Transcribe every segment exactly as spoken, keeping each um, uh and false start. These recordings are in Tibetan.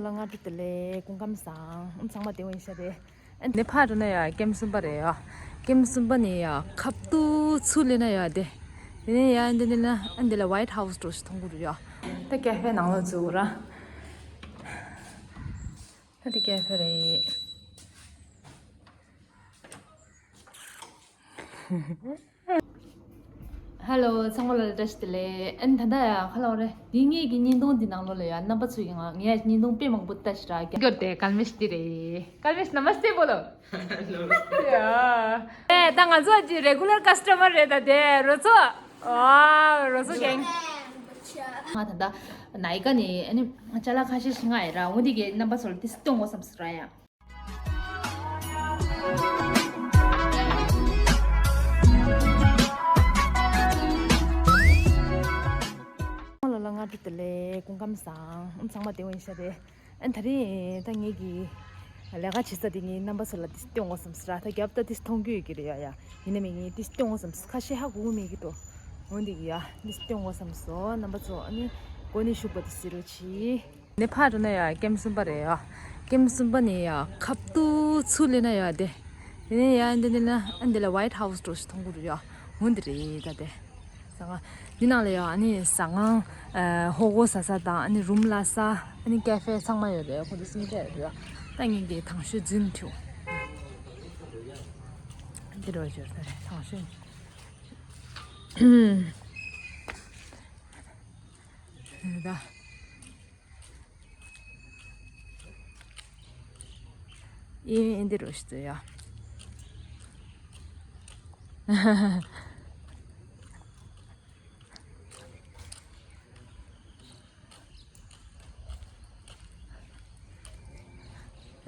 ལ་སྔ་དྲོ་བདེ་ལེགས། སྐུ་ཁམས་བཟང་། ཨམ་ཚང་མ་བདེ་པོ་ཡིན་ཤག་རེད། ཨ་ནི་ཕར་འགྲོ་ན་ཡ་ཀེམ་གསུམ་པ་རེད་ཡ། ཀེམ་གསུམ་པ་ནས་ཡ་ཁབ་ཏུ་ཚུར་སླེབས་ན་ཡ་དེ། དེ་ནས་ཡ་འདི་འདི་ན་ཨ་འདི་ལ་ཝའིཊ་ཧའུ་སི་འགྲོ་ཞིག་མཐོང་གི་རེད་ཡ། ད་ཀེ་ཧྥེ་ནང་ལ་འཛུལ་ར། ད་འདི་ཀེ་ཧྥེ་རེད། ཧེ་ལོ། ཚང་མ་ལ་བཀྲ་ཤིས་བདེ་ལེགས། ཨན་ད་ལྟ་ཡ་ཁ་ལོ་རེ། འདི་ངེད་ཀྱི་བརྙན་ཐུང་འདི་ནང་ལོགས་ལ་ཡ་རྣམ་པ་ཚོས་ཀྱི་ང་ངས་བརྙན་ཐུང་དཔེ་མང་པོ་ལྟ་ཤི་ར་རྒྱ་སྐྱོར་ཏེ་ཀལ་མེ་ཤི་ཏི་རེད། ཀལ་མེ་ཤི་ན་མ་སྟེ་བོ་ལོ། ཡ། ཨེ་ད་ང་ཚོ་ཅི་རེ་གུ་ལར་ཀ་སི་ཊ་མར་རེད་ད་དེ་རོ་ཚོ། ཨ་རོ་ཚོ་གེང་། ང་ད་ལྟ་ནའི་ཀ་ནས་ཨ་ནི་ཅ་ལག་ཁ་ཤས་ཤིག་ང་ཡ་ར་འོ་འདི་གའི་རྣམ་པ་ཚོ་ལ་ཏིས་སྟོན་དགོས་བསམ་སི་ར་ཡ། ལ་ལ་སྔ་དྲོ་བདེ་ལེགས། སྐུ་ཁམས་བཟང་། ཨམ་ཚང་མ་བདེ་པོ་ཡིན་ཤག་རེད། ཨ་ད་རེས་ད་ངེད་ཀྱི་ལས་ཀ་བྱེད་ས་དེ་ངའི་རྣམ་པ་ཚོ་ལ་ཏིས་སྟོན་དགོས་བསམ་སི་ར། ད་རྒྱབ་ད་ཏིས་མཐོང་རྒྱུ་ཡོད་ཀྱི་རེད་ཡ་ཡ། ཡིན་ན་མིན་ངས་ཏིས་སྟོན་དགོས་བསམ་སི་ཁ་ཤས་ཧ་གོ་གི་མེད་ཀྱི་འདུག་འོ་འདི་གི་ཡ་ཏིས་སྟོན་དགོས་བསམ་སོ། རྣམ་པ་ཚོ་ཨ་ནི་གོ་ནས་བཞུགས་པ་དེ་གཟིགས་རོགས་གྱིས། ནས་ཕར་འགྲོ་ན་ཡ་ཀེམ་གསུམ་པ་རེད་ཡ། ཀེམ་གསུམ་པ་ནས་ཡ་ཁབ་ཏུ་ཚུར་སླེབས་ན་ཡ་དེ། དེ་ནས་ཡ་འདི་འདི་ན་ཨ་འདི་ལ་ཝའིཊ་ཧའུ་སི་འགྲོ་ཞིག་མཐོང་གི་རེད་ཡ། འོ་འདི་རེད་ད་དེ། ཟ་ཁང་། འདི་ནང་ལ་ཡ་ཨ་ནི་ཟ་ཁང་། ཨ་ཧོ་གོ་ཟ་ས་དང་ཨ་ནི་རུམ་ལ་ས། ཨ་ནི་ཀེ་ཧྥེ་ཚང་མ་ཡོད་རེད། ཁོ་ཚོ་གསུམ་ཆ་ཡོད་རེད་ཡ། ད་ངས་འདི་དང་ཤོས་རྫུན་ཐུ། འདི་རོ་ཞོར་ད་རེད་དང་ཤོས། ད། ཨེ་འདི་རུ་ཞིག་ཡ།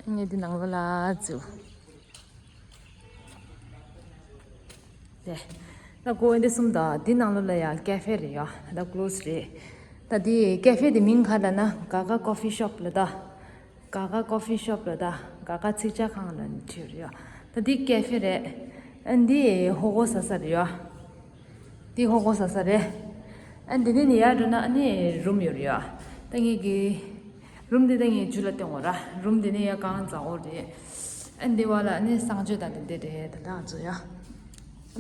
ངས་འདི་ནང་ལོགས་ལ་འཛུལ། དེ། ད་ཀོ་འདི་གསུམ་དང་འདི་ནང་ལོགས་ལ་ཡ་ཀེ་ཧྥེ་རེད་ཡ། ད་ཀློ་སི་རེད། ད་འདི་ཀེ་ཧྥེ་འདི་མིང་ག་ལབ་ན་ག་ག་ཀོ་ཕི་ཤོབ་ལབ་ད། ག་ག་ཀོ་ཕི་ཤོབ་ལབ་ད། ག་ག་ཚིག་ཇ་ཁང་ལབ་ནས་བྲིས་ཡོད་རེད་ཡ། ད་འདི་ཀེ་ཧྥེ་རེད། ཨ་འདི་ཧོ་གོ་ཟ་ས་རེད་ཡ། འདི་ཧོ་གོ་ཟ་ས་རེད། ཨ་འདི་ནས་ནི་ཡར་འགྲོ་ན་ཨ་ནི་རུམ་ཡོད་རེད་ཡ། ད་ངེད་ཀྱི་རུམ་འདི་ད་ངས་ཇུ་ལ་སྟོན་དགོས་ར། རུམ་འདི་ནས་ཡ་གང་ཛ་འོ་རེད། ཨ་འདི་བ་ལ་ཨ་ནི་གསང་སྤྱོད་དང་འདི་འདི་རེད་ད་ད་ང་ཚོ་ཡ། ཨ་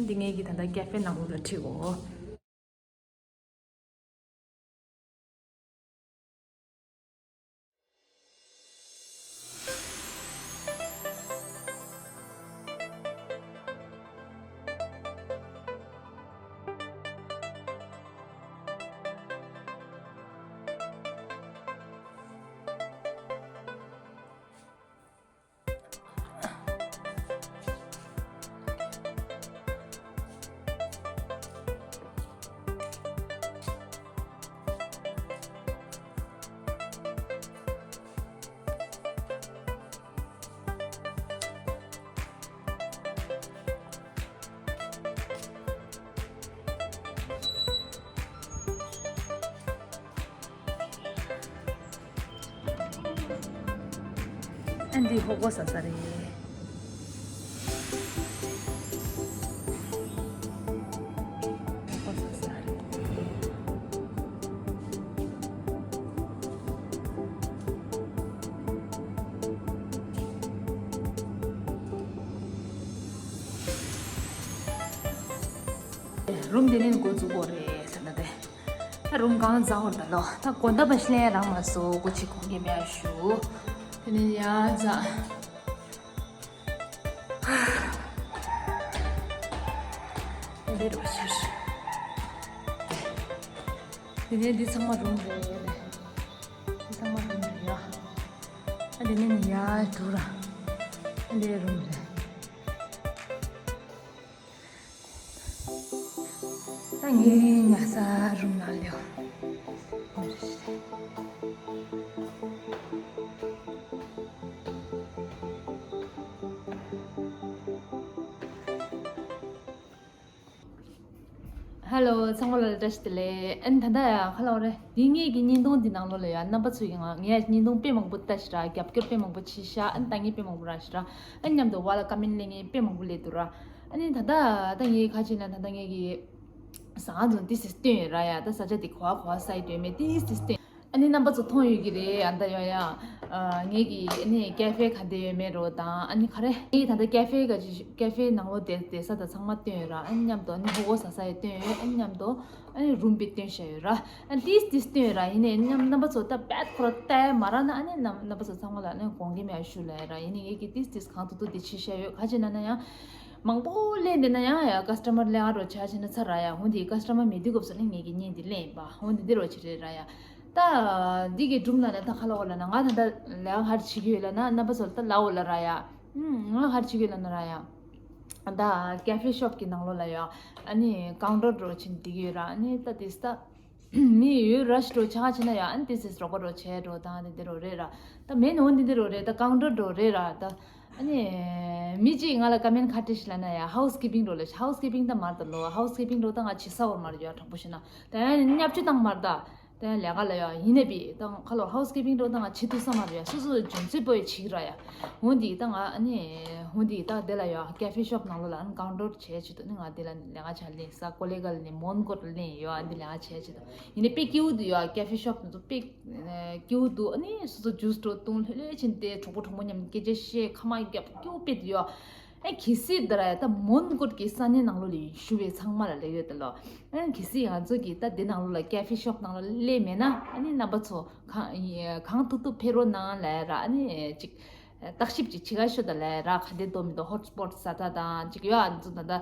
འདི་ངེད་ཀྱི་ད་ལྟ་ཀེ་ཧྥེ་ནང་ལོགས་ལ་ཁྲིད་དགོས། ཨ་འདི་ཧོ་གོ་ཟ་ས་རེད། ཧོ་གོ་ཟ་ས་རེད། རུམ་དེ་ནས་འགོ་འཛུགས་དགོས་རེད་ཟེར་ན་དེ། ད་རུམ་གང་ཛ་འོ་ད་ལོ། ད་དགོང་དག་པ་ཤི་ལེན་རང་མ་སོ་གོ་ཆི་ཁོང་གི་མེད་ཞུ། དེ་ནས་ཡ་ཛ། དེ་འདྲ་རོ་ཤར། དེ་ནས་འདི་ཚང་མ་རུམ་རེད། འདི་ཚང་མ་རུམ་རེད་ཡ། ཨ་དེ་ནས་ནི་ཡ་འགྲོ་ར། ཨ་འདི་རུམ་རེད། ད་ངའི་ཉལ་ས་རུམ་ནང་ལ་ཡོད། ཧེ་ལོ། ཚང་མ་ལ་བཀྲ་ཤིས་བདེ་ལེགས། ཨན་ད་ལྟ་ཡ་ཁ་ལོ་རེ། འདི་ངེད་ཀྱི་བརྙན་ཐུང་འདི་ནང་ལོགས་ལ་ཡ་རྣམ་པ་ཚོས་ཀྱི་ང་ངས་བརྙན་ཐུང་དཔེ་མང་པོ་ལྟ་ཤི་ར། རྒྱབ་སྐྱོར་དཔེ་མང་པོ་བྱེད་ཤ། ཨན་ལྟ་མཁན་དཔེ་མང་པོ་རག་ཤི་ར། ཨན་མཉམ་དུ་བ་ལ་ཀ་མེན་ལེན་མཁན་དཔེ་མང་པོ་སླེབས་འདུག་ར། ཨ་ནི་ད་ལྟ་ད་ངས་ཁ་ཕྱེ་ན་ད་ལྟ་ངེད་ཀྱི་ཟ་ཁང་ཚོ་ཏིས་སི་སྟོན་ཡོད་ར་ཡ། ད་ཟ་ཆ་དེ་གོ་བ་གོ་བ་ས་ཡི་དོན་མེད་ཏིས་སི་སྟོན། ཨ་ནི་རྣམ་པ་ཚོ་མཐོང་ཡོད་ཀྱི་རེད། ཨ་ད་ཡོང་ཡ། ཨ་ངེད་ཀྱི་ཨ་ནི་ཀེ་ཧྥེ་ག་འདྲ་ཡོད་མེད་རོ་དང་། ཨ་ནི་ག་རེ། ངེད་ད་ལྟ་ཀེ་ཧྥེ་ག་ཅི་ཀེ་ཧྥེ་ནང་ལོགས་བསྡད་བསྡད་ས་དང་ཚང་མ་སྟོན་ཡོད་ར། ཨ་ནི་མཉམ་དུ་ཨ་ནི་ཧོ་གོ་ཟ་ས་ཡོད་སྟོན་ཡོད། ཨ་ནི་མཉམ་དུ་ཨ་ནི་རུམ་བི་སྟོན་བྱས་ཡོད་ར། ཨ་ནི་ཏིས་ཏིས་སྟོན་ཡོད་ར། ཡིན་ནའི་རྣམ་རྣམ་པ་ཚོ་ད་བད་ཁོ་ར་ལྟ་ཡ་མ་རག་ན། ཨ་ནི་རྣམ་རྣམ་པ་ཚོ་ཚང་མ་ལ་ཨ་ནི་དགོངས་འགལ་མེད་ཡ་ཞུ་ལ་ཡ་ར། ཡིན་ནའི་ངེད་ཀྱི་ཏིས་ཏིས་གང་ཐུབ་ཐུབ་དེ་བྱེད་བཞག་ཡོད། ག་ཅི་ན་ན་ཡང་མང་པོ་ལེན་བསྡད་ན་ཡང་ཡ་ཀ་སི་ཊ་མར་ལེན་ཨ་རོ་བྱ་བྱེད་ན་ཚར་ར་ཡ། འོ་འདི་ཀ་སི་ཊ་མར་མེད་དུས་སྐབས་སུ་ནི་ངེད་ཀྱི་བརྙན་འདི་ལེན་པ། འོ་འདི་འདི་རོ་བྱེད་རེད་ར་ཡ། ད་འདི་གི་སྒྲུང་ལ་ན་ད་ཁ་ལོ་ལ་ན་ང་ད་ད་ལས་ཀ་ཧར་བྱེད་ཀྱི་ཡོད་ལ་ན། རྣམ་པ་ཚོ་ལ་ད་ལའོ་ལ་ར་ཡ། ང་ཧར་བྱེད་ཀྱི་ཡོད་ལ་ན་ར་ཡ། ད་ཀེ་ཧྥེ་ཤོབ་ཀྱི་ནང་ལོགས་ལ་ཡ། ཨ་ནི་ཀའུན་ཊར་འགྲོ་ཕྱིན་འདི་གི་ཡོད་ར། ཨ་ནི་ད་དེ་ད་མི་ཡོད་ར་ཤི་འགྲོ་ཆ་ཆེ་ན་ཡ། ཨ་ནི་དེ་སིས་རོགས་པ་འགྲོ་བྱས་འགྲོ་དང་དེ་འདི་རོ་རེད་ར། ད་མེད་ནོ་འདི་འདི་རོ་རེད། ད་ཀའུན་ཊར་འགྲོ་རེད་ར། ད་ཨ་ནི་མི་གཅིག་ང་ལ་ཀ་མེན་ཁ་ཏི་ཤི་ལ་ན་ཡ། ཧའུ་སི་ཀི་པིང་འགྲོ་ལ་ཤི། ཧའུ་སི་ཀི་པིང་ད་མར་ད་ལོ། ཧའུ་སི་ཀི་པིང་འགྲོ་ད་ང་ཆི་ས་བོར་མར་ཡོད་དྲང་པོ་ཤི་ན། ད་ཡ་ནི་ཉབ་ཆུ་དང་མར་ད། དེ་ལས་ཀ་ལ་ཡ་ཡིན་ནས་པི་ད་ཁ་ལོ་ཧའུ་སི་ཀི་པིང་འགྲོ་ད་ང་བྱེད་ཐུབ་ས་མ་རེད་ཡ། སོ་སོ་འཇོན་ཚོད་པོ་ཡ་བྱེད་ཀྱི་ར་ཡ། འོ་འདི་ད་ང་ཨ་ནི་འོ་འདི་ད་དེ་ལ་ཡ་ཀེ་ཧྥེ་ཤོབ་ནང་ལོགས་ལ་ཨ་ནི་ཀའུན་ཊར་བྱས་བྱེད་དུ་ནི་ང་དེ་ལ་ལས་ཀ་བྱ་ལེན་ས་ཀོ་ལེ་ག་ལ་ནི་མོན་གོ་ལ་ལེན་ཡོད། ཨ་འདི་ལས་ཀ་བྱས་བྱེད་དུ་ཡིན་ནས་པི་ཀེའུ་དུ་ཡ་ཀེ་ཧྥེ་ཤོབ་དུ་པི་ཀེའུ་དུ། ཨ་ནི་སོ་སོ་ཇུས་འགྲོ་བཏུང་ལྷོད་ལྷོད་ཕྱིན་ཏེ་གྲོགས་པོ་གྲོགས་མོ་མཉམ་སྐད་ཆ་བཤད་ཁ་མ་རྒྱབ་ཀེའུ་པི་དུ་ཡ། ཨེ་གལ་སྲིད་ད་ར་ཡ་ད་མོན་གྷོ་གི་ས་གནས་ནང་ལོགས་ལ་བཞུགས་པའི་ཚང་མ་ལ་ལབ་ཡོད་ད་ལོ། ཨེ་གལ་སྲིད་ང་ཚོ་གི་ད་འདི་ནང་ལོགས་ལ་ཀེ་ཧྥེ་ཤོབ་ནང་ལ་སླེབས་མེད་ན། ཨ་ནི་རྣམ་པ་ཚོ་གང་གང་ཐུབ་ཐུབ་ཕེབས་རོགས་གནང་ལབ་ར། ཨ་ནི་ཅིག་བརྟག་ཞིབ་ཅིག་བྱེད་ག་ཤོག་ད་ལབ་ར། ག་འདྲ་འདུག་མི་འདུག་ཧོ་སི་པོ་ཊི་ཟ་ས་དང་ཅིག་ཡོད། ཨ་ནི་ཚོ་ད་ད་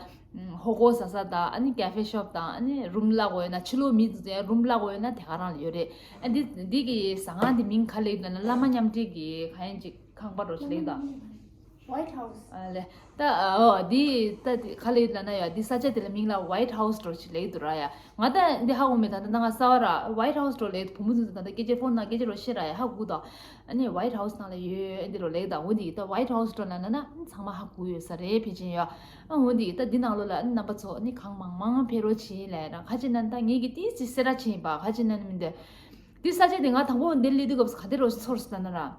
ཧོ་གོ་ཟ་ས་དང་། ཨ་ནི་ཀེ་ཧྥེ་ཤོབ་དང་། ཨ་ནི་རུམ་གླ་དགོས་ཡོད་ན་ཕྱི་ལོགས་མི་ཚོ་ཚོ་རུམ་གླ་དགོས་ཡོད་ན་དེ་ག་རང་ལ་ཡོད་རེད། ཨ་འདི་འདི་གི་ཟ་ཁང་འདི་མིང་ག་ལབ་ཡོད་ན་བླ་མ་མཉམ་འབྲེལ་གི་ག་ཡན་ཅིག་ཁང་པ་རོ་ཞིག་ལབ་ཡོད་ད། White House. ཨ་ལེ། ད་ཨོ་འདི་ད་འདི་ག་ལབ་ཡོད་ལབ་ན་ཡ། འདི་ས་ཆ་དེ་ལ་མིང་ལ་White House འགྲོ་ཞིག་ལབ་ཡོད་འདུག་ར་ཡ། ང་ད་འདི་ཧ་གོ་མེད། ད་ད་ང་གསར་པ་ར། White House འགྲོ་ལབ་ཡོད། བུ་མོ་ཚོ་ད་ད་སྐད་ཆ་ཕོན་ནང་སྐད་ཆ་རོ་བཤད་ར་ཡ། ཧ་གོ་ད། ཨ་ནི་White House ནང་ལ་ཡོད་འདི་རོ་ལབ་ཡོད་ད། འོ་འདི་ད་White House འགྲོ་ལབ་ན་ན་ཚང་མ་ཧ་གོ་ཡོད་ས་རེད་ཕལ་ཆེར་ཡ། ཨ་འོ་འདི་ད་འདི་ནང་ལོགས་ལ་ཨ་ནི་རྣམ་པ་ཚོ་ཨ་ནི་གང་མང་མང་ཕེབས་རོགས་བྱེད་ལབ་ར། ག་ཅི་ན་ད་ངེད་ཀྱི་ཏིས་ཅི་སེ་ར་ཆེན་པ་ག་ཅི་ན་ནི་མི་འདི། འདི་ས་ཆ་དེ་ང་དང་པོ་འདིར་སླེབས་དུས་སྐབས་སུ་ག་དེ་རོ་ཚོར་སོང་ན་ར།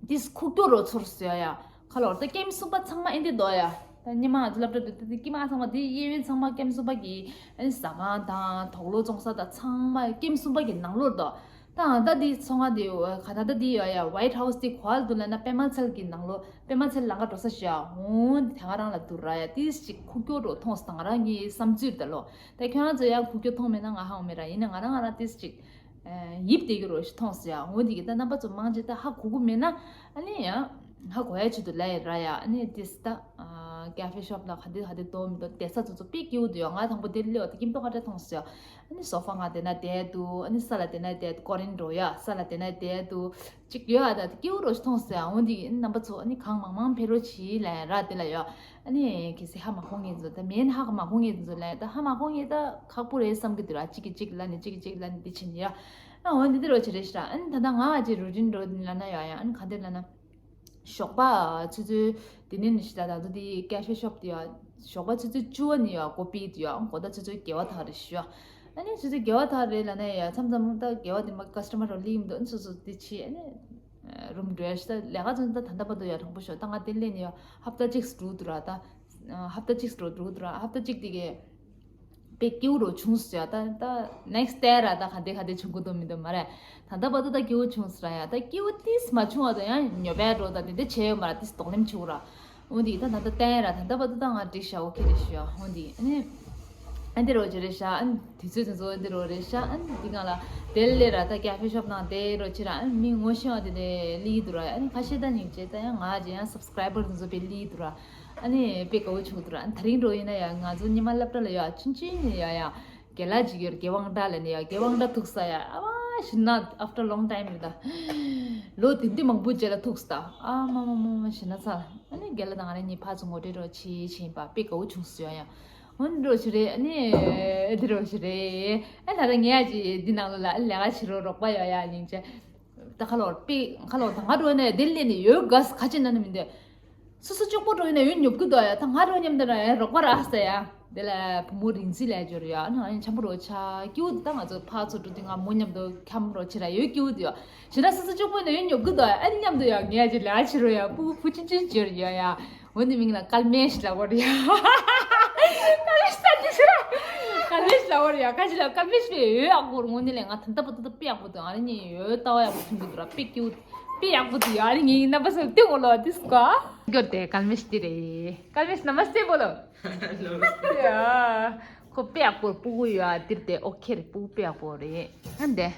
འདི་ཁུག་ཀྱོག་རོ་ཚོར་སོང་ཡ། ཁ་ལོར་ད་ཀེམ་གསུམ་པ་ཚང་མ་ཨེ་འདི་འདུག་ཡ། ད་ཉི་མ་ང་ཚོ་སློབ་གྲྭ་འདི་ད་ཀེམ་ཚང་མ་འདི་གཡས་གཡོན་ཚང་མ་ཀེམ་གསུམ་པ་གི་ཨེ་ཟ་ཁང་དང་དུག་ལོག་བཙོང་ས་དང་ཚང་མ་ཀེམ་གསུམ་པ་གི་ནང་ལོགས་འདུག་ད་ད་འདི་ཚོང་ཁང་འདི་ག་ད་ད་འདི་ཡོད་ཡ། White House འདི་ག་པར་འདུག་ལབ་ན་པད་མ་ཚལ་གི་ནང་ལོགས། པད་མ་ཚལ་ལམ་ཁ་འགྲོ་ས་ཞིག་ཡ། འོ་དེ་ག་རང་ལ་འདུག་ར་ཡ། ཏིས་ཅིག་ཁུག་ཀྱོག་རོ་མཐོང་སོང་ད་ང་རང་གི་བསམ་ཚུལ་ད་ལོ། ད་ཁྱོད་རང་ཚོ་ཡང་ཁུག་ཀྱོག་མཐོང་མེད་ན་ང་ཧ་གོ་མེད་ར། ཡིན་ན་ང་རང་ང་རང་ཏིས་ཅིག་ཡིབ་བསྡད་ཀྱི་རོ་ཞིག་མཐོང་སོང་ཡ། འོ་འདི་གི་ད་རྣམ་པ་ཚོ་མང་ཆེ་ད་ཧ་གོ་གི་མེད་ན་ཨ་ནི་ཡང་ཧ་གོ་ཡ་ཆེད་དུ་ལབ་ཡ་ར་ཡ། ཨ་ནི་ཏིས་ད་ཀེ་ཧྥེ་ཤོབ་ལ་ག་འདི་ག་འདི་འདུག་མི་འདུག་བསྡད་ས་ཚོ་ཚོ་པི་ཀེའུ་འདུག་ཡ། ང་དང་པོ་དེར་སླེབས་པ་དེ་ཀེམ་ཏོག་ཁ་བྲལ་མཐོང་སོང་ཡ། ཨ་ནི་སོ་ཕ་ང་དེ་ན་བསྡད་འདུག་ཨ་ནི་ས་ལ་དེ་ན་བསྡད་འདུག་ཀོ་རིན་འགྲོ་ཡ། ས་ལ་དེ་ན་བསྡད་འདུག་ཅིག་ཡོད་ཨ། ད་སྐྱིད་པོ་རོ་ཞིག་མཐོང་སོང་ཡ། འོ་འདི་རྣམ་པ་ཚོ་ཨ་ནི་གང་མང་མང་ཕེབས་རོགས་གྱིས་ལབ་ཡ་ར། དེ་ལ་ཡ་ཨ་ནི་གལ་སྲིད་ཧ་མ་གོ་མཁན་ཚོ་ད་མེད་ན་ཧ་མ་གོ་མཁན་ཚོ་ལ་ཡ་ད་ཧ་མ་གོ་མཁན་ད་ཁག་པོ་རེད་བསམ་གི་འདུག་ར། གཅིག་གིས་གཅིག་ལབ་ནས་གཅིག་གིས་གཅིག་ལབ་ནས་འདི་བྱེད་ནི་ཡ། ཨ་འོ་འདི་འདི་རོ་ཅིག་རེད་ཤི་ར། ཨ་ནི་ད་ལྟ་ང་ཨ་ཅེ་རུ་ཊིན་རོ་ལབ་ན་ཡ་ཡ། ཨ་ནི་ག་འདིར་ལབ་ན། ཞོགས་པ་ཆུ་ཚོད་དེ་ནས་ནི་ཤི་ད་ད་དུ་དེ་ཀེ་ཧྥེ་ཤོབ་དེ་ཡ། ཞོགས་པ་ཆུ་ཚོད་བཅུ་པ་ནས་ཡ་ཀོ་ཕི་དེ་ཡ། ཨང་གོ་ད་ཆུ་ཚོད་བརྒྱད་པ་ཐག་རེད་ཤི་ཡ། ཨ་ནི་ཆུ་ཚོད་བརྒྱད་པ་ཐག་རེད་ལབ་ན་ཡ་མཚམས་མཚམས་ད་བརྒྱད་པ་དེ་མ་ཀ་སི་ཊ་མར་རོ་ལིམ་དུ་ཨ་ནི་སོ་སོ་དེ་ཆི་ཨ་ནི་རུམ་འགྲོ་ཡ་ཤི། ད་ལས་ཀ་ཚོ་ད་ད་ལྟ་བར་དུ་ཡ་དྲང་པོ་ཤོག་ད་ང་དེ་ལས་ནི་ཡ་ཧབ་ཏ་གཅིག་འགྲོ་འདུག་ར། ད་ཧབ་ཏ་གཅིག་འགྲོ་འགྲོ་འདུག་ར། ཧབ་ཏ་གཅིག་དེ་གས། དཔེ་སྐྱིད་པོ་རོ་བྱུང་སོང་ཡ། ད་ད་ནེག་སི་ཊི་ཌེ་ར་ད་ག་འདྲ་ག་འདྲ་བྱུང་གི་འདུག་མི་འདུག་མ་རེད། ད་ལྟ་བར་དུ་ད་སྐྱིད་པོ་བྱུང་སོང་ར་ཡ། ད་སྐྱིད་པོ་ཏིས་མ་བྱུང་བ་དང་ཡང་ཉོབ་པའི་འགྲོ་ད་དེ་འདྲ་བྱས་ཡོད་མ་རེད། ཏིས་རྡོག་ལེམ་བྱུང་ར། འོ་འདི་ད་ད་ལྟ་བསྟན་ར། ད་ལྟ་བར་དུ་ད་ང་འགྲིག་ཤག་ཨོ་ཁེ་རེད་ཤག་འོ་འདི་ཨ་ནི་ཨ་འདི་རོ་ཅི་རེད་ཤག་ཨ་ནི་དུས་ཚོད་དེ་ཚོ་འདི་རོ་རེད་ཤག་ཨ་ནི་འདི་གང་ལ་དེ་ལས་ར་ད་ཀེ་ཧྥེ་ཤོབ་ནང་དེ་རོ་ཅི་ར། ཨ་ནི་མི་ངོ་ཤེས་པ་དེ་དེ་ལི་འདུག་ར། ཨ་ནི་ཁ་ཤས་ད་ཉིན་བྱས་ད་ཡང་ང་ཅི་ཡང་སབ་སི་ཀ་རའི་བར་དེ་ཚོ་དཔེ་ལི་འདུག་ར། ཨ་ནི་དཔེ་དགའ་བོ་བྱུང་འདུག་ར། ཨ་ནི་ད་རིང་འགྲོ་ཡིན་ན་ཡང་ང་ཚོ་ཉི་མ་སློབ་གྲྭ་ལ་ཡ་ཆུང་ཆུང་ནས་ཡ་ཡ་རྒན་ལགས་ཅིག་ཡོད། རྒན་དབང་གྲགས་ལབ་ནས་ཡ། རྒན་དབང་གྲགས་ཐུག་ས་ཡ། ཨ་བ་ཞི་ན་after long time རེད་ད། ལོ་དེ་འདི་མང་པོ་རྗེས་ལ་ཐུག་ས་ད། ཨ་མ་མ་མ་མ་ཞི་ན་ཚ། ཨ་ནི་རྒན་ལགས་དང་ང་རང་གཉིས་ཕར་ཚུར་ངོ་སྤྲོད་རོགས་བྱེད་བྱེད་པ་དཔེ་དགའ་བོ་བྱུང་སོང་ཡ་ཡ། འོ་འདི་རོགས་ཞིག་རེད། ཨ་ནི་འདི་རོགས་ཞིག་རེད། ཨ་ད་ལྟ་ངས་ཡ་ཅིག་འདི་ནང་ལོགས་ལ་ཨ་ལས་ཀ་བྱེད་རོགས་རོགས་པ་ཡོད་ཡ་སྙིང་རྗེ། ད་ཁ་ལོར་པི་ཁ་ལོར་ད་ང་འགྲོ་ནས་དེ་ལས་ནས་ཡོད་ག་ས་ཁ་ཅིག་ན་ནི་མི་འདུག་སོ་སོ་གཅིག་པོ་འགྲོ་ཡིན་ན་ཡོད་ཉོབ་གི་འདུག་ཡ། ད་ང་འགྲོ་མཉམ་དུ་ན་ཡ་རོགས་པ་རག་ས་ཡ། དེ་ལ་བུ་མོ་རིང་ཚི་ལས་འབྱོར་ཡ། ཨ་ནི་ང་ཡང་འཆམ་པོ་རོགས་ཆ་སྐྱིད་པོ་འདུག་ད་ང་ཚོ་ཕར་ཚུར་འགྲོ་དུས་ང་མོ་མཉམ་དུ་འཁྱམ་རོགས་བྱེད་ར་ཡོད་སྐྱིད་པོ་འདུག་ཡ། ཞེ་ན་སོ་སོ་གཅིག་པོ་ཡིན་ན་ཡོད་ཉོབ་གི་འདུག་ཡ། ཨ་ནི་མཉམ་དུ་ཡ་ངས་ཅི་ལས་བྱེད་རོགས་ཡ། སྤུ་གུ་བུ་ཆུང་ཆུང་འབྱོར་ཡ་ཡ། འོ་ནི་མིང་ལ་སྐལ་མེ་ཞིག་ལ་གོ་རེད་ཡ། སྐལ་མེ་ས་ཅི་ཞིག་ར། ཀལ་མེ་ཤི་ལ་བར་ཡ་ཀ་ཅི་ལ་ཀལ་མེ་ཤི་པའི་འོད་ཡག་པོ་རུ་ངོ་ནི་ལས་ང་ད་ལྟ་བུ་ད་ལྟ་དཔེ་ཡག་པོ་འདུག་ཨ་རི་ནི་འོད་ལྟ་བ་ཡག་པོ་ཐོན་གི་འདུག་ར། དཔེ་སྐྱིད་པོ་དཔེ་ཡག་པོ་འདུག་ཨ་རི་ནི་རྣམ་པ་ཚོ་ལྟོས་གོ་ལོ་དིས་ཀ། གྱུར་ཏེ་ཀལ་མེ་ཤི་དེ་རེད། ཀལ་མེ་ཤི་ན་མ་སྟེ་བོ་ལོ། ཡ། ཁོ་དཔེ་ཡག་པོ་སྤུ་གུ་ཡ་དིར་ཏེ་ཨོ་ཁེ་རེད། སྤུ་གུ་དཔེ་ཡག་པོ་རེད། ཨ་འདེ།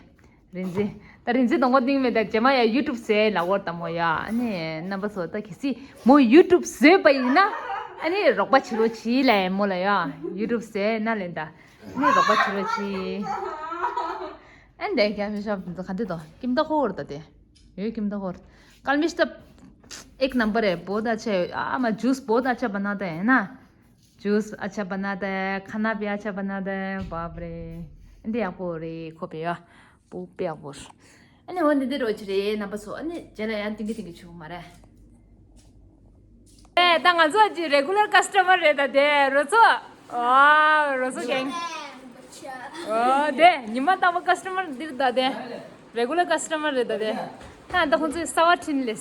རིན་འཛིན། ད་རིན་འཛིན་གདོང་པ་གཏིང་མེད་ད་རྗེས་མ་ཡ་ཡུ་ཊུབ་ཟེར་ལ་བོར་ད་མོ་ཡ། ཨ་ནི་རྣམ་པ་ཚོ་ད་གལ་སྲིད་མོ་ཡུ་ཊུབ་བཟོས་པ་ཡིན་ན། ཨ་ནི་རོགས་པ་བྱེད་རོགས་བྱེད་ལ་མོ་ལ་ཡ། ཡུ་ཊུབ་ཟེར་ན་ལེན་ད། ཨ་ནི་རོགས་པ་བྱེད་རོགས་བྱེད། ཨ་འདི་ག་མི་ཤོབ་འདི་ག་འདི་དོ་ཀིམ་ད་ཧོར་ད་དེ། ཡོད་ཀིམ་ད་ཧོར། ཀལ་མེ་ཤི་ད་ཨེག་ནམ་བར་རེད། བོ་ད་ཆེ་ཨ་མ་ཇུས་བོ་ད་ཆ་བ་ན་ད་ཡིན་ན། जूस अच्छा बनाता है, खाना भी अच्छा बनाता है। बाप रे। འདི་ཡག་པོ་རེད། ཁོ་པེ་ཡ། པོ་པེ་ཡག་པོ་རེད། ཨ་ནི་འོ་འདི་འདི་རོ་ཅི་རེད་རྣམ་པ་ཚོ། ཨ་ནི་རྗེས་ལ་ཡང་ཏིང་གི་ཏིང་གི་བྱུང་མ་རེད། ཨེ་ད་ང་ཚོ་ཅི་རེ་གུ་ལར་ཀ་སི་ཊ་མར་རེད་ད་དེ་རོ་ཚོ། ཨ་རོ་ཚོ་གེང་། ཨོ་དེ་ཉི་མ་ལྟ་བུ་ཀ་སི་ཊ་མར་འདིར་ད་དེ། རེ་གུ་ལར་ཀ་སི་ཊ་མར་རེད་ད་དེ། ད་ད་ཁོང་ཚོས་གསར་བ་ཁྲིད་ལེ།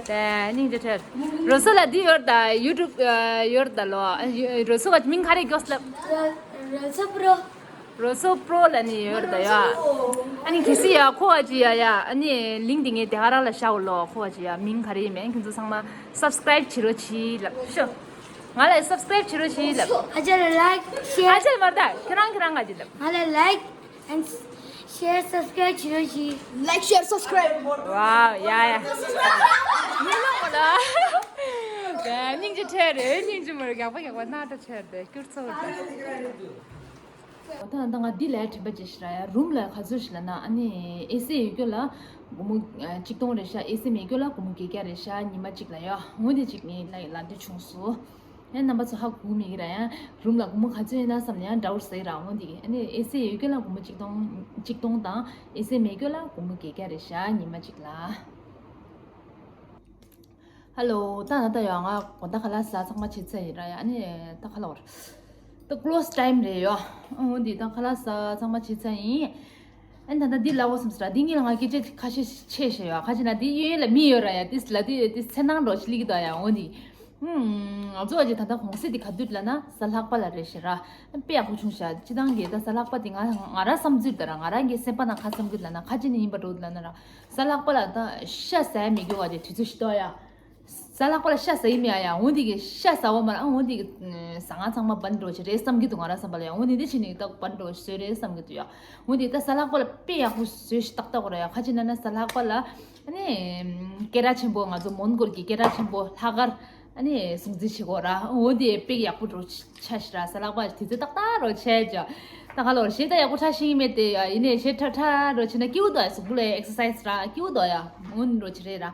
དེ་སྙིང་རྗེ་ཁྲེལ། རོ་སོ་ལ་འདི་ཡོད་ད། ཡུ་ཊུབ་ཡོད་ད་ལོ། རོ་སོ་ག་མིང་ག་རེ་སྐྱོགས་ལབ། རོ་སོ་པྲོ། རོ་སོ་པྲོ་ལ་ནི་ཡོད་ད་ཡ། ཨ་ནི་གལ་སྲིད་ཡ་ཁོ་བ་ཅི་ཡ་ཡ། ཨ་ནི་ལིང་འདི་ངས་དེ་ག་རང་ལ་བཞག་ལོ། ཁོ་བ་ཅི་ཡ་མིང་ག་རེ་ཡིན་མིན་ཁྱོད་ཚོ་ཚང་མ་སབ་སི་ཀ་རའིབ་བྱེད་རོགས་བྱེད་ལབ་ཤོ། ང་ལ་སབ་སི་ཀ་རའིབ་བྱེད་རོགས་བྱེད་ལབ། ཨ་ཅག་ལ་ལའིཀ་ཤེར། ཨ་ཅག་ལ་མར་ད་ཁྱེད་རང་ཁྱེད་རང་ག་ཅི་ལབ། ང་ལ་ལའིཀ། And share, subscribe བྱེད་རོགས་གྱིས། Like, share, subscribe. Wow, yeah, yeah. མི་ལོ་མོ་ལ། སྙིང་རྗེ་ཁྲེལ་རེད། སྙིང་རྗེ་མོ་རེད། རྒྱག་པ་རྒྱག་པ་སྣ་ཁྲ་ཆེར་དེ་སྐྱུར་ཚོ་རེད། ད་ད་ང་འདི་ལས་དྲན་པ་ཅིག་ཞིག་ར་ཡ། རུམ་ལ་ག་ཚོད་ཞིག་ལ་ན་ཨ་ནི་ཨེ་སི་ཡོད་རྒྱུ་ལ་སྒོར་མོ་གཅིག་སྟོང་རེད་ཤག་ཨེ་སི་མེད་རྒྱུ་ལ་སྒོར་མོ་བརྒྱད་བརྒྱ་རེད་ཤག་ཉི་མ་གཅིག་ལ་ཡ། འོ་འདི་གཅིག་ངས་ལ་ལ་འདི་བྱུང་སོང་། ཨེ་རྣམ་པ་ཚོ་ཧ་གོ་མི་གི་ར་ཡ། རུམ་ལ་སྒོར་མོ་ག་ཚོད་ཡིན་ན་བསམ་ནས་ཡང་འདྲ་བོར་ཟེར་ར་འོང་དེ་གི། ཨ་ནི་ཨེ་སི་ཡོད་རྒྱུ་ལ་སྒོར་མོ་གཅིག་སྟོང་གཅིག་སྟོང་དང་ཨེ་སི་མེད་རྒྱུ་ལ་སྒོར་མོ་བརྒྱད་བརྒྱ་རེད་ཤག་ཉི་མ་གཅིག་ལ། ཧ་ལོ། ད་ད་ད་ཡོ་ང་དགོང་དག་ཁ་ལག་ཟ་ཚང་མ་བྱེད་ཚར་ཡིན་ར་ཡ། ཨ་ནི་ད་ཁ་ལག་བར་ད་ཀློ་སི་ཊའིམ་རེད་ཡོ། འོང་དེ་ད་ཁ་ལག་ཟ་ཚང་མ་བྱེད་ཚར་ཡིན། ཨ་ནི་ད་ལྟ་འདི་ལབ་དགོས་བསམ་སོང་ར། འདི་གཉིས་ལ་ང་སྐད་ཆ་ཁ་ཤས་ཆེ་ཤེས་ཡོད། ཁ་ཅིག་ན་འདི་གཡས་གཡོན་ལ་མི་ཡོད་ར་ཡ། ཏིས་ལ་དེ་ཏིས་ཚེ་ནང་འགྲོ་ཞིག་ལིག་དོ་ཡ། འོ་འདི། ཧུམ། ང་ཚོ་ཨ་ཅེ་ད་ལྟ་གོང་གསལ་འདི་ག་དུས་ལ་ན་གཟའ་ལྷག་པ་ལ་རེད་ཤེས་ར། དཔེ་ཡག་པོ་བྱུང་ཤག་སྤྱི་བཏང་གི་ད་གཟའ་ལྷག་པ་འདི་ང་ང་ར་བསམ་ཚུལ་ད་ར་ང་ར་གི་སེམས་པ་ན་ཁ་བསམ་གི་ལ་ན་ཁ་ཅིག་ནི་ཡིན་པ་འགྲོ་ལ་ན་ར། གཟའ་ལྷག་པ་ལ་ད་ཤ་ཟ་ཡ་མི་དགོས་བ་དེ་དུས་ཚོད་ཞིག་ཏོ་ཡ། གཟའ་ལྷག་པ་ལ་ཤ་ཟ་ཡི་མེད་ཨ་ཡ། འོ་འདི་གི་ཤ་ཟ་བ་མ་ར། འོ་འདི་གི་ཟ་ང་ཚང་མ་བན་འགྲོ་ཆེ་རེད་བསམ་གི་འདུག་ང་ར་བསམ་པ་ལ་ཡ། འོ་འདི་འདི་ཕྱི་ནི་ད་བན་འགྲོ་བཟོས་རེད་བསམ་གི་འདུག་ཡ། འོ་འདི་ད་གཟའ་ལྷག་པ་ལ་དཔེ་ཡག་པོ་བཟོས་ཤིག་ཏག་ཏག་གོ་ར་ཡ། ཁ་ཅིག་ན་ན་གཟའ་ལྷག་པ་ལ་ཨ་ནི་སྐད་གྲགས་ཆེན་པོ་ང་ཚོ་མོན་གྷོལ་གི་སྐད་གྲགས་ཆེན་པོ་ལྷག་དཀར་ཨ་ནི་སྲུང་བརྩི་བྱེད་གོ་ར། འོ་འདི་དཔེ་ཡག་པོ་འགྲོ་ཆ་ཤི་ར། གཟའ་ལྷག་པ་དུས་ཚོད་ཏག་ཏག་རོ་ཆེ་ཅོ། ད་ག་ལོར་ཞེ་ད་ཡག་པོ་ཁྲ་ཤིང་མེད་དེ་ཡ། ཡིན་ནས་ཞེ་ཁྲ་ཁྲ་རོ་ཆེ་ན་སྐྱིད་པོ་འདུག་ཡ། གཟུགས་པོ་ལ་ཨེག་སར་སའི་ཛི་ར་སྐྱིད་པོ་འདུག་ཡ། འོ་ནི་རོ་ཆེ་རེད་ར།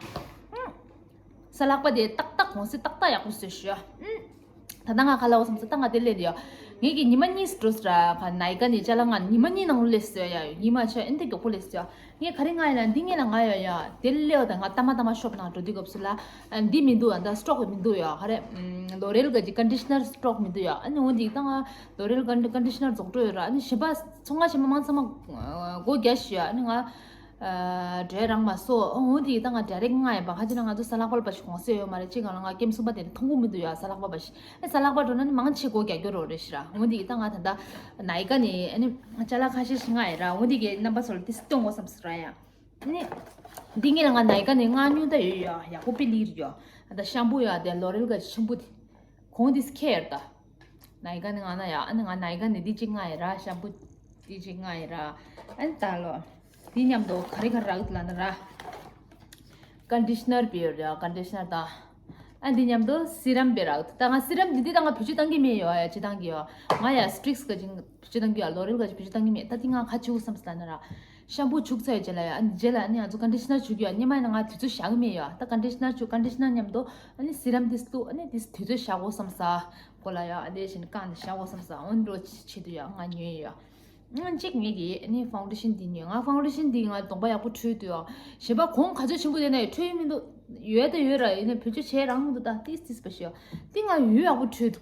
གཟའ་ལྷག་པ་དེ་ཏག་ཏག་གོང་ཚད་ཏག་ཏག་ཡག་པོ་བཟོས་ཤོག་ད་ལྟ་ང་ག་ལ་བ་བསམ་ཚེ་ད་ང་དེ་ལས་ཡོད། ངེད་ཀྱི་ཉི་མ་གཉིས་སུ་འགྲོ་སོང་ར། ག་ནའི་ཀ་ནས་ཅ་ལག་ང་ཉི་མ་གཉིས་ནང་ལོ་ལས་སོ་ཡ། ཡོད་ཉི་མ་ཆ་ཨེ་འདི་མགྱོགས་པོ་ལས་སོ་ཡ། ངས་ག་རེ་ང་ཡ་ལ་འདི་ངས་ལ་ང་ཡ་ཡ། དེ་ལས་ཡོད་ད་ང་ཏ་མ་ཏ་མ་ཤོབ་ནང་འགྲོ་དུས་སྐབས་སུ་ལ་འདི་མི་འདུག་ཡ། ད་སི་ཊོག་མི་འདུག་ཡ། ག་རེ་ལོ་རེལ་ག་ཅི་ཀོན་ཌི་ཤི་ནར་སི་ཊོག་མི་འདུག་ཡ། ཨ་ནི་འོ་འདི་ད་ང་ལོ་རེལ་ཀོན་ཌི་ཀོན་ཌི་ཤི་ནར་རྫོགས་འགྲོ་ཡོད་ར། ཨ་ནི་གཞན་པ་ཚོང་ཁང་གཞན་པ་མང་ཚང་མ་སྒོ་རྒྱག་ཤི་ཡ། ཨ་ནི་ང་འདྲེ་རང་མ་སོ། འོ་འདི་ད་ང་ཌའི་རེག་ང་ཡ་པ་ཁ་ཅིག་ན་ང་ཚོ་གཟའ་ལྷག་པ་ལ་པ་ཞིག་གོང་ཚད་ཡོད་མ་རེད། ཅིག་གང་ལ་ང་ཀེམ་གསུམ་པ་དེ་ནི་མཐོང་གི་མི་འདུག་ཡ། གཟའ་ལྷག་པ་པ་ཞིག་ཨེ་གཟའ་ལྷག་པ་འགྲོ་ན་ནི་མང་ཆེ་སྒོ་རྒྱག་རྒྱུ་རོ་རེད་ཤི་ར། འོ་འདི་ད་ང་ད་ད་ནའི་ཀ་ནི་ཨ་ནི་ཅ་ལག་ཁ་ཤས་ཤིག་ང་ཡ་ར། འོ་འདི་གི་རྣམ་པ་ཚོ་ལ་དེ་སྟོན་དགོས་བསམ་སོང་ར་ཡ། ནི། འདི་ངས་ལ་ང་ནའི་ཀ་ནས་ང་ཉུང་ད་ཡོད་ཡ། ཡག་པོ་པི་ལིར་ཡ། ད་ཤམ་པུ་ཡ་དེ་ལོ་རེལ་ག་ཆེན་པོ་དེ། གོང་དེ་སི་ཁེར་ད། ནའི་ཀ་ནས་ང་ན་ཡ། ཨ་ནི་ང་ནའི་ཀ་ནས་འདི་གཅིག་ང་ཡ་ར། ཤམ་པུ་འདི་གཅིག་ང་ཡ་ར། ཨ་ནི་ད་ལོ། འདི་མཉམ་དུ་ག་རེ་ག་རག་ལ་ན་ར། ཀོན་ཌི་ཤི་ནར་པི་ཡོད་ཡ། ཀོན་ཌི་ཤི་ནར་ད། ཨ་འདི་མཉམ་དུ་སི་རམ་པི་རག་ད། ང་སི་རམ་འདི་འདི་ད་ང་བེད་སྤྱོད་བཏང་གི་མེད་ཡ། ཡ་ཅི་བཏང་གི་ཡ། ང་ཡ་སི་ཊིག་སི་ག་ཅིང་། བེད་སྤྱོད་གཏང་གི་ཡ། ལོ་རེལ་ག་ཅིག་བེད་སྤྱོད་གཏང་གི་མེད། ད་དེ་ང་ཁ་ཆུ་བསམ་སི་ལ་ན་ར། ཤམ་པུ་བྱུག་ཚར་ཡོད་རྗེས་ལ་ཡ། ཨ་ནི་རྗེས་ལ་ཨ་ནི་ང་ཚོ་ཀོན་ཌི་ཤི་ནར་བྱུག་གི་ཡ། སྙེ་མ་ཡིན་ན་ང་དུས་ཚོད་བཞག་གི་མེད་ཡ། ད་ཀོན་ཌི་ཤི་ནར་བྱུག་ཀོན་ཌི་ཤི་ནར་མཉམ་དུ་ཨ་ནི་སི་རམ་དེ་བླུགས། ཨ་ནི་དེ་དུས་ཚོད་བཞག་དགོས་བསམ་ས་གོ་ལ་ཡ། ཨ་དེ་བཞིན་བཀང་ནས་བཞག་དགོས་བསམ་ས། འོ་འདྲ་བྱེད་དུས་ཡ་ང་ཉོས་ཡ། ཨ་གཅིག་ངེད་ཀྱིས་ཨ་ནི་ཕའུན་ཌེ་ཤན་འདི་ཉོས། ང་ཕའུན་ཌེ་ཤན་འདི་ང་གདོང་པ་ཡག་པོ་འཁྲུད་དུས་ཡ། གཞན་པ་གོང་ག་ཚོད་ཆེན་པོ་དེ་ན་ཡ་འཁྲུད་ཡི་མི་འདུག་ཡོད་ད་ཡོད་ར། ཡིན་ནའི་བེད་སྤྱོད་བྱས་རང་མི་འདུག་ད་ཏིས་ཏིས་པ་ཞིག་ཡ། དེ་ང་ཡོད་ཡག་པོ་འཁྲུད་འདུག་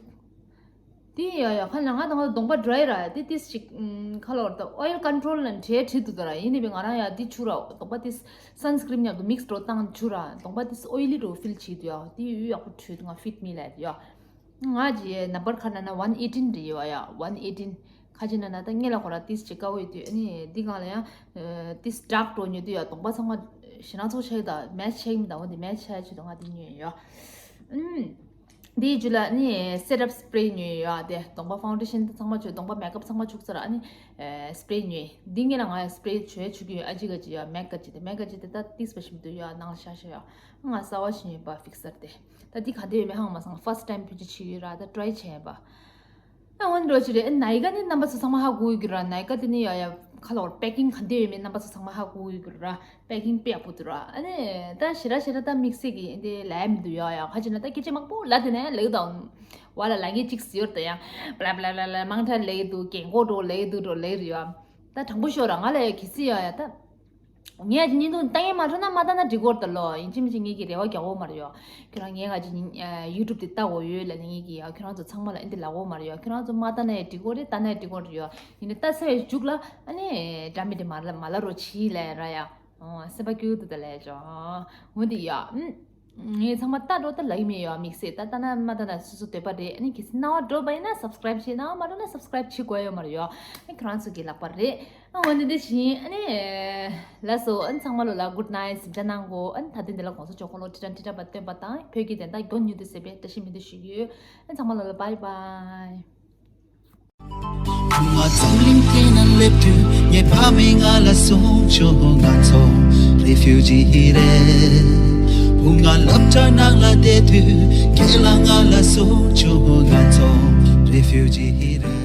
དེ་ཡ་ཡ་ཁ་ལ་ང་དང་གདོང་པ་ཌ་རའི་ར་དེ་ཏིས་ཅིག་ཁ་ལོར་ད་ཨོ་ཡིལ་ཀོན་ཊོལ་ལ་འདྲེ་བྲིས་འདུག་ད་ར། ཡིན་ནི་བས་ང་རང་ཡ་དེ་ཆུ་ར་གདོང་པ་ཏིས་སན་སི་ཀི་རིམ་མཉམ་དུ་མིག་སི་འགྲོ་བཏང་ཆུ་ར་གདོང་པ་ཏིས་ཨོ་ཡི་ལི་འགྲོ་ཕིལ་བྱེད་དུ་ཡ། དེ་ཡོད་ཡག་པོ་འཁྲུད་འདུག་ང་ཕིད་མི་ལ་ཡ། ང་གི་ནམ་བར་ཁ་ན་ན་one eighteen རེད་ཡོད་ཡ། one eighteen ཁ་ཅིག་ན་ན་ད་ངེད་ལ་ཁོ་ར་ཏིས་ཅིག་དཀའ་བོ་ཡོད་དུས། ཨ་ནི་འདི་སྒང་ལ་ཡང་ཏིས་dark འགྲོ་ཉོ་དུས་ཡ། གདོང་པ་ཚང་མ་ཞེ་སྣ་ཚོགས་ཆགས་ཡོད། ད་match བྱེད་མི་འདང་བོ་འདི་match བྱ་ཆེད་དུ་ང་འདི་ཉོས་ཡོད། ཨུམ། འདིའི་རྒྱུད་ལ་ནི་set up spray ཉོས་ཡོད་དེ། གདོང་པ་foundation ཚང་མ་བྱུག་གདོང་པ་makeup ཚང་མ་བྱུག་ཚར། ཨ་ནི་spray ཉོས། འདི་ངེད་ལ་ང་ཡ་spray བྱོས་བྱུག་གི་ཡོད། ཨ་ཅི་ག་ཅི་ཡ་མེག་ག་ཅི་དེ་མེག་ག་ཅི་དེ་ད་ཏིས་པ་ཞིམ་དུ་ཡོད། ནང་ལ་ཤ་ཤ་ཡོད། ང་གསར་བ་ཞིག་ཉོས་པ་fixer དེ། ད་འདི་ག་འདྲ་ཡོད་མེད་ཧང་མ་སང་first time ཕུན་ཅི་ཆི་ཡོད་ར། ད་try བྱས་པ། ཨ་འོན་འགྲོ་ཅི་རེད། ཨ་ནའི་ཀ་ནི་རྣམ་པ་ཚོ་ཚང་མ་ཧ་གོ་ཡོད་ར། ནའི་ཀ་དེ་ནི་ཡ་ཡ་ཁ་ལོར་packing ག་འདྲ་ཡོད་མེད་རྣམ་པ་ཚོ་ཚང་མ་ཧ་གོ་ཡོད་ར། packing དཔེ་ཡག་པོ་འདུག་ར། ཨ་ནི་ད་ཞེ་དྲག་ཞེ་དྲག་ད་དམིགས་བསལ་གྱི་འདི་ལབ་མི་འདུག་ཡ་ཡ། ཁ་ཅིག་ན་ད་སྐད་ཆ་མང་པོ་ལབ་དེ་ནས་ལབ་དང་། བ་ལ་ལབ་མཁན་གཅིག་ཡོད་ད་ཡ། blah blah blah blah མང་དྲགས་ལབ་འདུག་རྒན་གོག་འགྲོ་ལབ་འདུག་འགྲོ་ལབ་རེད་ཡ། ད་དྲང་པོ་ཤོད་ར། ང་ལ་གལ་སྲིད་ཡ་ཡ་ད། ངས་ཀྱི་བརྙན་ཐུང་ལྟ་མཁན་མ་འགྲོ་ན་མ་ལྟ་ན་འགྲིག་གོ་རེད་ད་ལོ། ཡིན་གཅིག་མིན་གཅིག་ངེད་ཀྱི་རེ་བ་རྒྱག་གོ་མ་རེད་ཡོ། ཁྱོད་རང་ངས་ང་ཅི་ཡིན་YouTube དེ་ལྟ་གོ་ཡོད་ལ་ནི་ངེད་ཀྱི་ཡ། ཁྱོད་རང་ཚོ་ཚང་མ་ལ་ཨེ་འདི་ལབ་གོ་མ་རེད་ཡོ། ཁྱོད་རང་ཚོ་མ་ལྟ་ན་ཡང་འགྲིག་གོ་རེད། ལྟ་ན་ཡང་འགྲིག་གོ་རེད་ཡོ། ཡིན་ནའི་ལྟ་ཚར་བའི་མཇུག་ལ་ཨ་ནི་འདྲ་མི་འདྲ་མ་ལ་མ་ལ་རོ་ཆི་ལས་ར་ཡ། ཨོ་སེམས་པ་སྐྱིད་པོ་འདུག་ད་ལས་ཅོ། འོ་འདི་ཡ། ཨུམ། ངས་ཚང་མ་ལྟ་འགྲོ་ལྟ་ལབ་ཀྱི་མེད་ཡོ། དམིགས་བསལ་ལྟ་ལྟ་ན་མ་ལྟ་ན་སོ་སོ་འདོད་པ་རེད། ཨ་ནི་གལ་སྲིད་སྣང་བ་འགྲོ་བ་ཡིན་ན་subscribe བྱེད། སྣང་བ་མ་འགྲོ་ན་subscribe བྱེད་དགོས་ཡོད་མ་རེད་ཡོ། ཨ་ཁྱོད་རང་ཚོ་གི་ལག་པ་རེད། ཨ་འོ་ནི་འདི་བཞིན་ཨ་ནི་ལགས་སོ། ཨ་ནི་ཚང་མ་ལོ་ལ་good night གཟིམ་འཇག་གནང་གོ། ཨ་ནི་ད་ཐེངས་འདི་ལ་གོང་ས་མཆོག་འཁོར་ལོ་ཁྲི་ཕྲག་ཁྲི་ཕྲག་པ་བཏོན་པ་དང་བོད་ཀྱི་བདེན་མཐའ་མགྱོགས་མྱུར་དུ་གསལ་བའི་བཀྲ་ཤིས་སྨོན་འདུན་ཞུ་གི་ཡོད། ཨ་ནི་ཚང་མ་ལོ་ལ་bye bye། ང་འཛམ་གླིང་སྟེང་ན་སླེབས་དུས་ངའི་ཕ་མས་ང་ལ་གསུངས་བྱུང་། ང་ཚོ་refugee རེད། བུ་ང་སློབ་གྲྭ་ནང་ལ་བསྡད་དུས་ཁྱེད་ལ་ང་ལ་གསུངས་བྱུང་། ང་ཚོ་refugee རེད།